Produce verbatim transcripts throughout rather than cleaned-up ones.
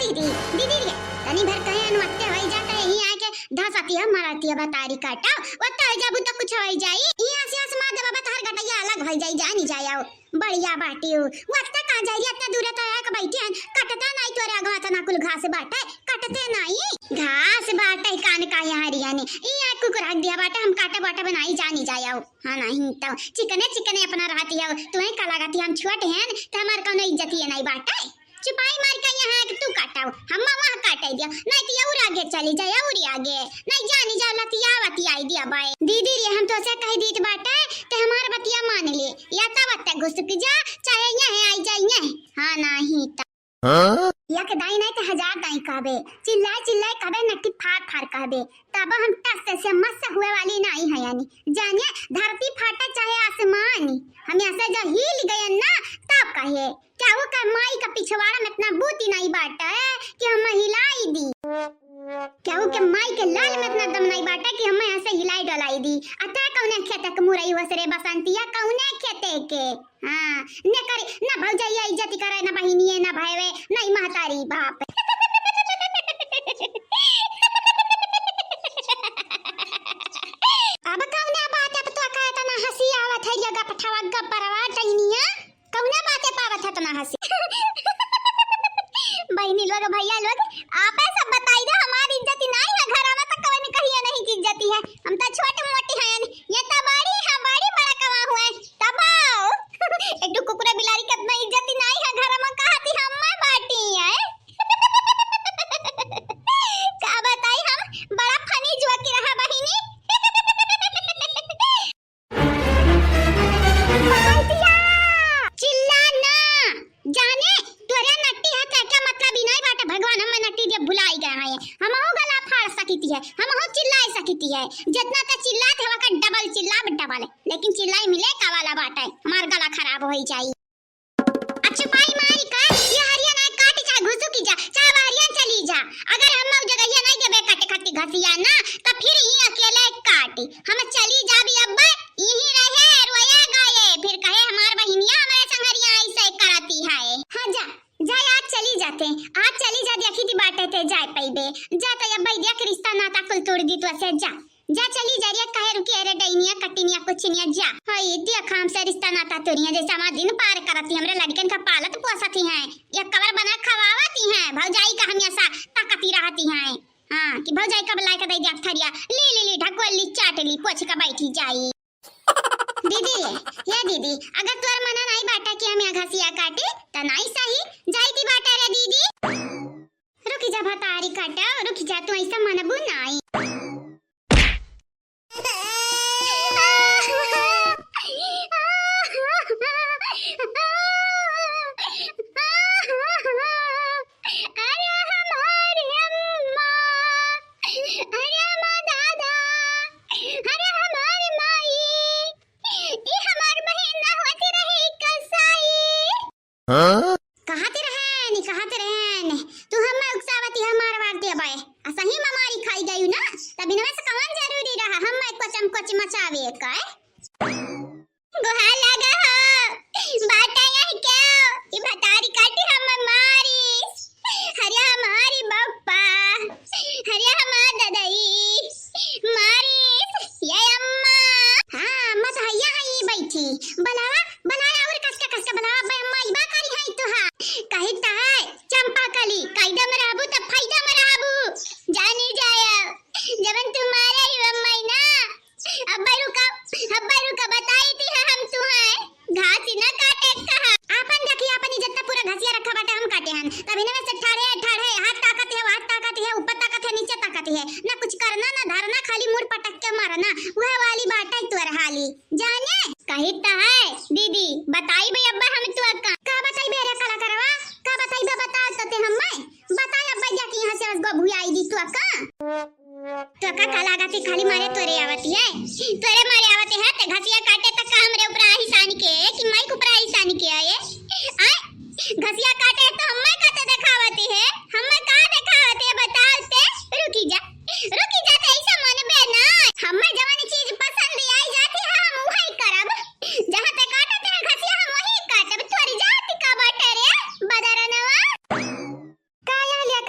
दीदी, दीदी रे, तनी भर कहे अनवत्ते होई जात है, यहीं आके धसतिया मरतिया बतारी काटा, वत्ता हो जाबू तो कुछ होई जाई। ई आसे आस मार देबा, बा तहर गटैया अलग होई जाई, जानी जाए आओ। बढ़िया बाटी हो, वत्ता कहाँ जाई, इतना दूर तो आके बैठी है, कटता नहीं तोरे आगे, इतना कुल घास बाटे, कटते नहीं। घास बाटे, कान का यहाँ हरियाने, ई आके कुकुर हक दिया बाटे, हम काटे बाटे बनाई, जानी जाए आओ। हाँ, नहीं तो चिकने चिकने अपना रहती है, तुम्हें का लागत है, हम छोटे हैं, तो हमार कौनो इज्जत ये नहीं बाटे। चुपाई मार के यहाँ आके तू काटाओ, हम वहाँ काटे दिया, नहीं तो और आगे चली जाए, और आगे, नहीं जानी जा लतिया वतियाई दिया बाए। दीदी रे, हम तोसे कह दीत बाटे, ते हमार बतिया मान ले, या तब तक घुसुक जा, चाहे यहाँ आई जाए यहाँ। हाँ, नहीं तो। हाँ? एक दाई नहीं तो हजार दाई कहबे, चिल्लाए चिल्लाए कहबे, नट्टी फाड़ फाड़ कहबे, तब हम टस से मस हुए वाली नहीं है यानी। जानिए, धरती फाटे चाहे आसमान, हम ऐसे जो हिल गए ना, तब कहे, केहू के माई का पिछवाड़ा में इतना बूती नहीं बाटे कि हम हिलाई दी। केहू के माई के लाल में इतना दम नहीं बाटे कि हम ऐसे हिलाई डोलाई दी। अतः कौने खेते के मुरई हुआ से रे बसंतिया, कौने खेते के? हाँ, ने करी, ना भौजैया इज्जत करे, ना बहिनिये, ना भयवे, ना ही महतारी बाप। अब कौने बात अब तो कहत ना हंसी आवत है, जगह पठावा गब्बरवा टैनिया, कौने बाते पावत है तना हंसी? बहिनी लोग, भैया लोग, आपे सब बताई दो, हमारी इज्जती नाई है, घर में तो कवन कहिए नहीं की इज्जती है, हम तो छोटे मोटे हैं, ये तो बड़ी है, बड़ी बड़ा कमा हुआ है, तब आओ। एक ठो कुकुरा बिलारी कितना इज्जती नाई है, घर में कहती हम मैं बाटी है। का बताई हम, बड़ा funny joke रहा बहिनी। बसंतिया! चिल्ला ना। जाने, तोरे नट्टी है, ते का मतलब ही नहीं बाटे, भगवान हमें नट्टी दे भुलाई गए हैं। हमहू गला फाड़ सकिती है, हमहू चिल्लाई सकिती है। जितना ते चिल्लात है, वका double चिल्लाब double। लेकिन चिल्लाई मिले का वाला बाटे, हमार गला खराब होई जाई। अच्छा, पाई मारी का, ये हरिया ना काटी, चाहे घुसुकी जा, चाहे बहरिया चली जा। अगर हम मऊ जगहिया नहीं देबे काटे खातिर घसिया ना, तो फिर ही अकेले काटी। हम चली जाबी अब्बे, यहीं रहे, रोया गाए, फिर कहे हमार बहिनिया हमारे संगरिया ऐसे करती है। हाँ जा, जा आज चली जाते, आज चली जा, देखी थी बाटे ते जाए पैबे। जा तो अब्बे देख रिश्ता नाता कुल तोड़ दी तो से जा। जा चली जा रे, काहे रुकी है रे डैनिया, कटिनिया, कुछिनिया, जा। हई, देख हमसे रिश्ता नाता तोड़िया, जैसे हमार दिन पार करती, हमरे लड़कन का पालत पोसती हैं, एक कवर बना खवावती हैं, भौजाई का हमेशा ताकती रहती हैं। हाँ, कि भौजाई कब लायक दे दिया थरिया, ले, ले, ले, ढकोली, चाटली, पोछ के बैठी जाई। दीदी, ये दीदी, अगर तोर मना नहीं बाटा कि हम यहाँ घसिया काटे, त नहीं सही, जाई दी बाटा रे दीदी। रुकी जा भतारी काटा, रुकी जा, तू ऐसा मनबू नहीं। अरे हमारी अम्मा, अरे हमार दादा, अरे हमारी माई, ई हमार बहिन ना होती रही कसाई। हाँ? कहाँ ते रहन, कहाँ ते रहन? तू हम्मे उकसावती, हमार वार दे बाय। आ सही में मारी खाई गयू ना, तब इनमें से कवन जरूरी रहा हम्मे कोचम कोच मचावे का? गोहा लगा हो, बाटा यह क्या? ई भतारी काटी हम मारी। हरिया हमारी बप्पा, हरिया हमार ददई, मारी ये अम्मा। हाँ, अम्मा तो हैया है, ये बैठी। बुलावा, बुलाया और कसका, कसका बुलावा, बे अम्मा, इबा करी है तो हाँ। कही तो है, चंपा कली, कायदा में रहबू तो फायदा में रहबू। जानी जाया, जबन तुम्हारे ही अम्मा ही ना, अब्बा रुका, अब्बा रुका, बताई थी है हम तुम्हें। घास ही ना काटे कहा। आपन देखी, आपन इज्जत पूरा घसिया रखा बाटे, हम काटे हन। तब इनमें से ठाड़े, ठाड़े, हाथ ताकत है, हाथ ताकत है, ऊपर ताकत है, नीचे ताकत है। ना कुछ करना, ना धरना, खाली मुड़ पटक के मारना। वह वाली बाटे तोर हाली। जाने? कही तो है, दीदी, बताई बे अब्बा हम तू का। का बताई बे रे कलाकारवा? का बताई बे बताओ तो ते हम मैं? बताई अब्बा जाके यहाँ से असगो भुयाई दी तू का। तो का, का लागत है खाली मारे तोरे आवत है, तोरे मारे आवत है, ते घसिया काटे त का हमरे ऊपर आहिसान के, कि माई के ऊपर आहिसान के आए? आए, घसिया काटे तो हम्मे का ते देखावत है, हम्मे का देखावत है बताओ ते, रुकी जा, रुकी जा ते ऐसा मन बे ना, हम्मे जवन चीज पसंद आई जाती है हम वही करब, जहाँ ते काटत है घसिया हम वही काटब, तोरी जात का बाटे रे बदरनवा। का यह ले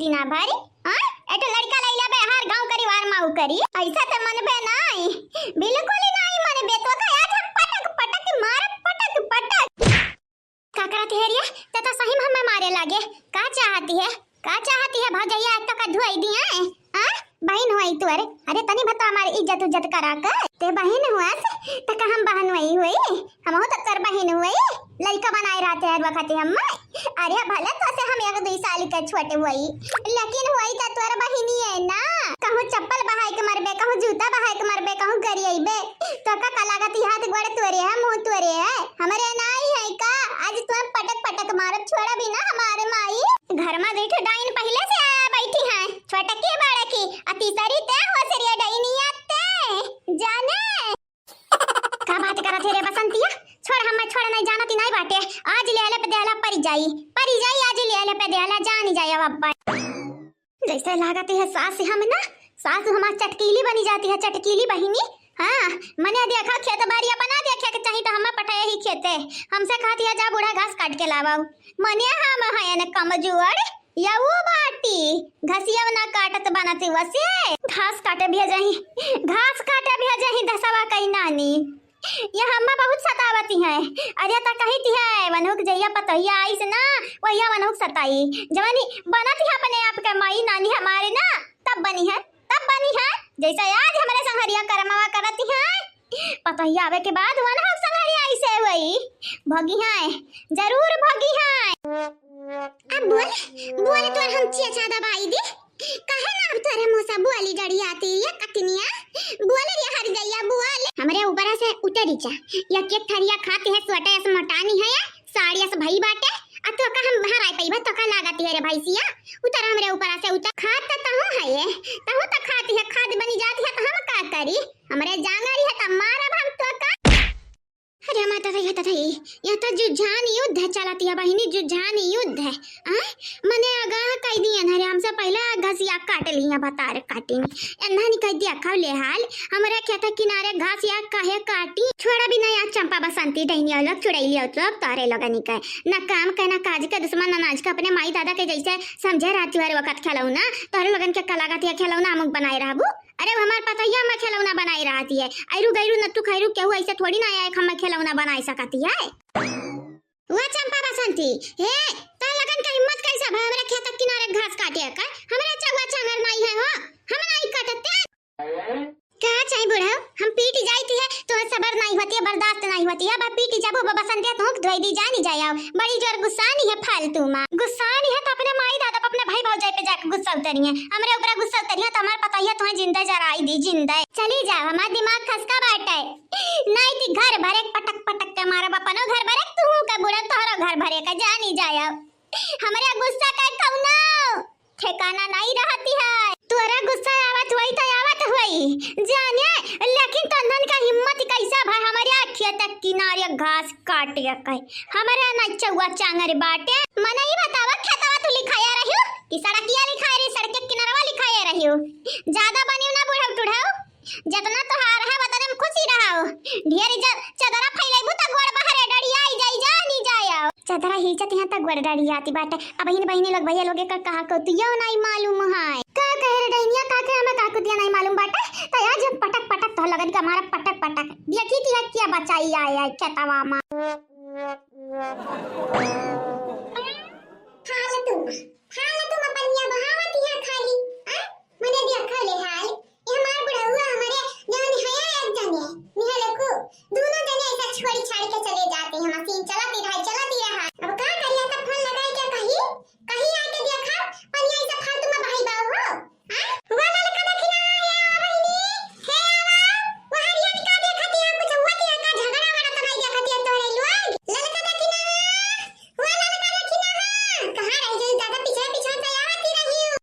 ना भरी, हाँ? एठो लड़का लइला बे, हर गाँव करी, वार माऊ करी। अइसा त मनबे नाई, बिल्कुल ही नाई मनबे। तोका आज हम पटक पटक मारब, पटक पटक। का करत है रिया? ते तो सही में हमें मारे लागे। का चाहती है? का चाहती है भौजैया? एक तो का धुआई दिया है, हाँ? बहिन हुई तोर। अरे तनी भर तो हमारी इज्जत उज्जत करा कर। ते बहिन हुआ से, त का हम बहन हुई हुई? हमहू तो तोर बहिन हुई। लइका बनाए रहते हर वक्त हम। अरे भले तो से हम एक दुई साल के छोटे हुई, लेकिन हुई त तोर बहिनी है ना। कहूँ चप्पल बहाए के मरबे, कहूँ जूता बहाए के मरबे, कहूँ गरियइबे। तो का, का लागत ही हाथ गोड़ तोरे है, मुँह तोरे है? हमरे नाई है का? आज तुम पटक पटक मारब, छोड़ब ही ना हमारे माई। घर में देखो डाइन पहले से आया बैठी है, छोटकी बड़की, आ तीसरी ते हो सरिया डाइनिया ते। जाने। का बात करत है रे बसंतिया? छोड़, हम छोड़ नहीं जानती नहीं बाटे। आज ले आले पे देहला परी जाई, परी जाई, आज ले आले पे देहला जानी जाए अब अब्बा। जैसे लागत है सास हम ना, सास हमार चटकीली बनी जाती है, चटकीली बहिनी। हाँ, मने देखा खेत बारी अपना देखे के चाही तो हमें पठाए ही खेते। हमसे कहती है जा बूढ़ा घास काट के लावाऊ। मने हम है न कमजोर, या वो बाटी घसिया ना काटत बनत वसे। घास काटे भेजही, घास काटे भेजही दसवा कई नानी। ये हम्मा बहुत सतावती है। अरे त कही थी है, वनहुक जइया पतोहिया आइस ना, वहिया वनहुक सताई। जवानी बनत है अपने आप के माई नानी हमारे ना, तब बनी है, तब बनी है। जैसे आज हमरे संघरिया करमवा करती है, पतोहिया आवे के बाद वनहुक संघरिया ऐसे हुई। भोगी है, जरूर भोगी है। अब बोल, बोल तोर हम चिया चादा बाई दी। काहे ना अब तोरे मुँह से बोली डरियाती ये कटनिया? बोल रे हर गैया बोल। हमरे ऊपरा से उतरी जा। एक एक थरिया खाती है, सोटे अस मोटानी है, साड़ी अस भई बाटे। आ तो का हम हराई पइबा, तो का लागती है रे भैंसिया? उतर हमरे ऊपरा से उतर। खात त तहूँ है ये, तहूँ त खाती है, खाद बनी जाती है त हम का करी? हमरे जांगरी है त मारब हम तो का। अरे माता रे, ये तो, ये तो जुझान युद्ध चलत है बहिनी, जुझान युद्ध है। आय, मने आगाह कई दियन, अरे हमसे पहले घसिया काट लिया, बतार काटिन। एन्हनी कह दिया, खाओ ले हाल, हमरे खेत किनारे घास या काहे काटी? छोड़ा भी नहीं, आज चंपा बसंती डैनिया लोग, चुड़ैलिया लोग, तोरे लोगनी के। न काम के, न काज के, दुश्मन अनाज के, अपने माई दादा के जैसे समझे रहती हर वक्त खिलौना, तोरे लोगन के का लागत है खिलौना अमुक बनाए रहबू? अरे, वो हमार पतोहिया हमें खिलौना बनाए रहती है। ऐरू गैरू नत्थू खैरू केहू ऐसे थोड़ी ना आए, हमें खिलौना बनाए सकती है। वाह चंपा बसंती, हे, तोर लगन का हिम्मत कैसा भा हमरे खेत के किनारे घास काटे का? हमरे चौवा चांगर नाई है हो, हम नाई काटते। का चाही बुढ़ऊ, हम पीट जाइत है, तोहे सबर नाई होती है, बर्दाश्त नाई होती है, अब पीट जाबो, ब-, बसंतिया तोहक धोई दी, जानी जाए आओ। बड़ी जोर गुस्सानी है फालतू मा। गुस्सानी है तो अपने माई दादा पे, अपने भाई भौजाई पे जाके गुस्सा उतरिए। हमरे ऊपर गुस्सा उतरिए तो हमार पतोहिया तोहे जिंदा जराई दी, जिंदा। चली जाओ, हमार दिमाग खसका बाटे। नाई ती घर भरे पटक पटक के मारब, अपनो घर भरे, तू का बुढ़ऊ, तोहरो घर भरे का, जानी जाए आओ। हमरे गुस्सा का कौनो ठिकाना नहीं रहती है। तोरा गुस्सा आवत होई तो आवत होई, जाने, लेकिन तोहन का हिम्मत कैसा भा हमरे खेत के किनारे घास काटे के? हमरे ना चौवा चांगर बाटे। मने ई बतावा, खेतवा तू लिखाया रहियो कि सड़किया लिखाए रही, सड़क के किनारवा लिखाया रहियो? ज्यादा बनियो ना बुढ़ऊ टुढ़ऊ। जतना तोहार है, वतने में खुशी रहो। ढेर ज-, चदरा फैलेबू त गोड़ बहरे डड़ियाई जाई, जानी जायो। चदरा हिलचत यहाँ तक गोड़ डड़ियाती बाटे। अब बहिन, बहिनी लोग, भैया लोग, एकर कहा को तू यो नाई मालूम है। का कहे रे डैनिया, का कहे, हमें का कुतिया नाई मालूम बाटे। त आज हम पटक पटक तोह लगन के मारा पटक पटक। देखी कि है क्या बचाई आए, आए खेतवा मा। फालतू मा, फालतू मा पनिया बहावत यहाँ खाली, आ? मने देखा ले हाल, ये हमार बुढ़उआ हमरे जवन हया एक जने, निहलकू, दूनो जने ऐसा छोड़ी छाड़ी के चले जाते हैं, मशीन चलती रहा, चलती रहा। अब का करिया तब फोन लगाए के कही, कही आके देखा, पनिया ऐसा फालतू मा बहाई बाऊ हो, हाँ? हुआ ललका दखिना, हे आवा बहिनी, हे आवा, वहाँ रिया का देखत है, कुछ हुआ कि का झगड़ा वाला तो नहीं देखत है तोरे लोग? ललका दखिना, हुआ ललका दखिना, कहाँ रह गई दादा, पीछे पीछे से आवत ही रही हूँ।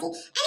अरे